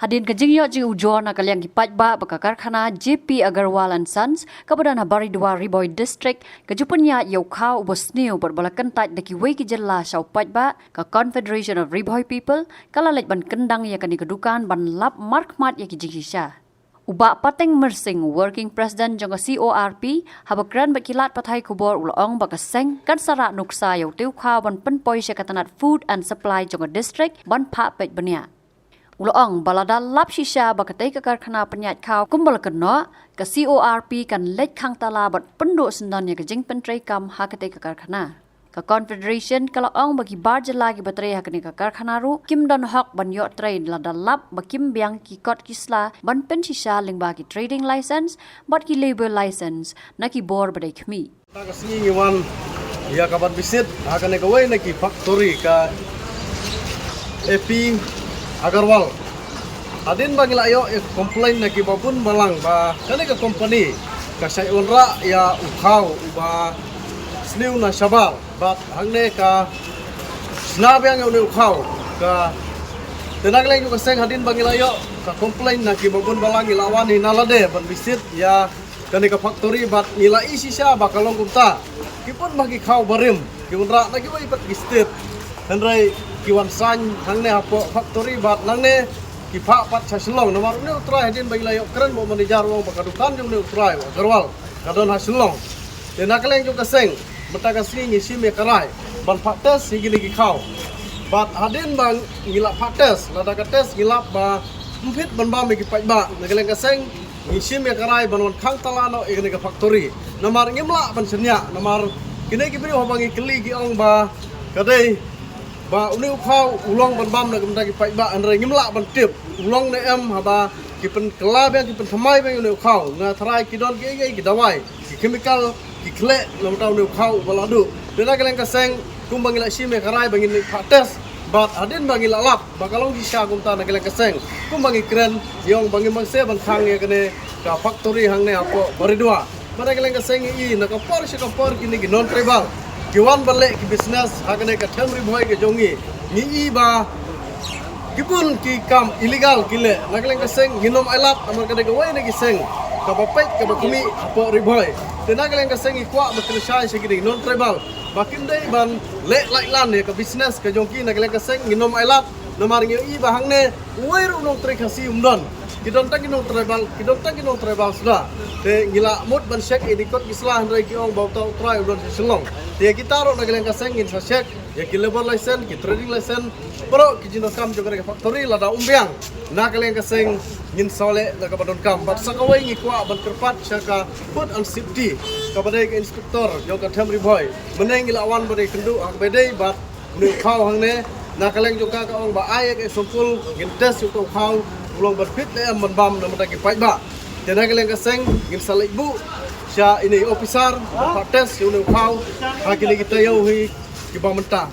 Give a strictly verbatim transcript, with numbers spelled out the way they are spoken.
Hadien ka jingïoh jingujor na ka liang ki paidbah bad ka karkhana J P Agarwal and Sons kaba don ha Baridua, Ri Bhoi District, ka ju pynïaid ïa u khaw uba sniew bad ba la kyntait na kiwei ki jylla sha u paidbah, ka Confederation of Ri Bhoi People ka la leit ban kyndang ïa kane ka dukan ban lap markhmat ïa ki jingshisha. U Bah Pateng Myrsing, Working President jong ka C O R P, haba kren bad ki lad pathai khubor u la ong ba ka seng kan sa rah nuksa ïa utei u khaw ban pynpoi sha ka tnat Food and Supply jong ka district ban phah peit bniah. U la ong ba lada lap shisha ba katei ka karkhana pynïaid khaw kumba la kynnoh, ka C O R P kan leit khang tala bad pynduh syndon ïa ka jingpyntreikam ha katei ka karkhana. Ka Confederation ka la ong ba ki bar jylla kiba trei ha kane ka karkhana ruh kim don hok ban ïoh trei lada lap ba kim biang ki kot ki sla ban pynshisha lyngba ki trading license bad ki labour license na ki bor ba dei khmih. Ka sngi ngi wan ïa ka ban visit ha kane kawei na ki factory ka A P Agarwal. Hadien ba ngi la ïoh ïa complain na ki babun balang ba kane ka company ka shait wanrah ïa u khaw uba sniew na shabar bad hangne ka shna biang ïa une u khaw. Ka te na ka liang jong ka seng hadien ba ngi la ïoh ka complain na ki babun balang ngi la wan hi na lade ban visit ïa kane ka factory bad ngi la i shisha ba ka long kumta. Ki pun ba ki khaw barim ki wanrah na kiwei pat ki state. Hynrei ki wan sign hangne hapoh factory bad nangne ki phah pat sha Shillong. Namar une u trai hadien ba ngi la ïoh kren bad u manager u ong ba ka dukan jong une u trai u Agarwal ka don ha Shillong. Te na ka liang jong ka seng mynta ka sngi ngi shim ïa ka rai ban phah test ïa kine ki khaw. Bad hadien ba ngi la phah test, lada ka test ngi lap ba ym fit ban bam ïa ki paidbah, na ka liang ka seng ngi shim ïa ka rai ban wan khang tala noh ïa kane ka factory. Namar ngim lah ban shaniah, namar kine ki briew haba ngi kylli ki ong ba ka dei ba une u khaw u long ban bam na ka bynta ki paidbah, hynrei ngim lah ban tip u long ne em haba ki pynkylla biang, ki pynthymmai biang une u khaw. Nga tharai ki don kiei kiei ki dawai, ki chemical, ki khleh na ka bynta une u khaw uba la duh. Te na ka liang ka seng kumba ngi la shim ïa ka rai ba ngin leit phah test bad hadien ba ngi la lap ba ka long shisha kumta na ka liang ka seng, kumba ngi kren, ngi ong ba ngim banse ban khang ïa kane ka factory hangne hapoh Baridua. Bad na ka liang ka seng ngi i na ka por sha ka por kine ki non tribal ki wan ban leh ki business ha kane ka them Ri Bhoi ka jong ngi. Ngi i ba ki bun ki kam illegal ki leh. Na ka liang ka seng ngin ym ailad namar ka dei kawei na ki seng kaba peit kaba khmih hapoh Ri Bhoi. Te na ka liang ka seng ngi kwah ba kynshai sha kine ki non tribal ba kim dei ban leh laitlan ïa ka business ka jong ki. Na ka liang ka seng ngin ym ailad namar ngi i ba hangne uwei ruh u nongtrei Khasi um don. Ki don tang ki nong tribal, ki don tang ki nong tribal suda. Te ngi la mut ban check ïa ki kot ki sla, hynrei ki ong ba uta u trai u don sha Shillong. Te ïa kita ruh na ka liang ka seng ngin sa check ïa ki labour license, ki trading license, baroh ki jingdonkam jong kane ka factory. Lada um biang na ka liang ka seng ngin sa leh na kaba donkam. Bad sa kawei ngi kwah ban kyrpad sha ka Food and Safety kaba dei ka inspector jong ka them Ri Bhoi. Mynne ngi la wan ban ïakynduh ha kaba dei bad une u khaw hangne. Na ka liang jong ka ka ong ba ai ïa ka sample ngin test ïa uta u khaw u long ban fit ne em ban bam na ka bynta ki paidbah. Te na ka liang ka seng ngin sa leit buh sha ine i officer ban phah test ïa une u khaw ha kine ki taïew hi kiba mynta.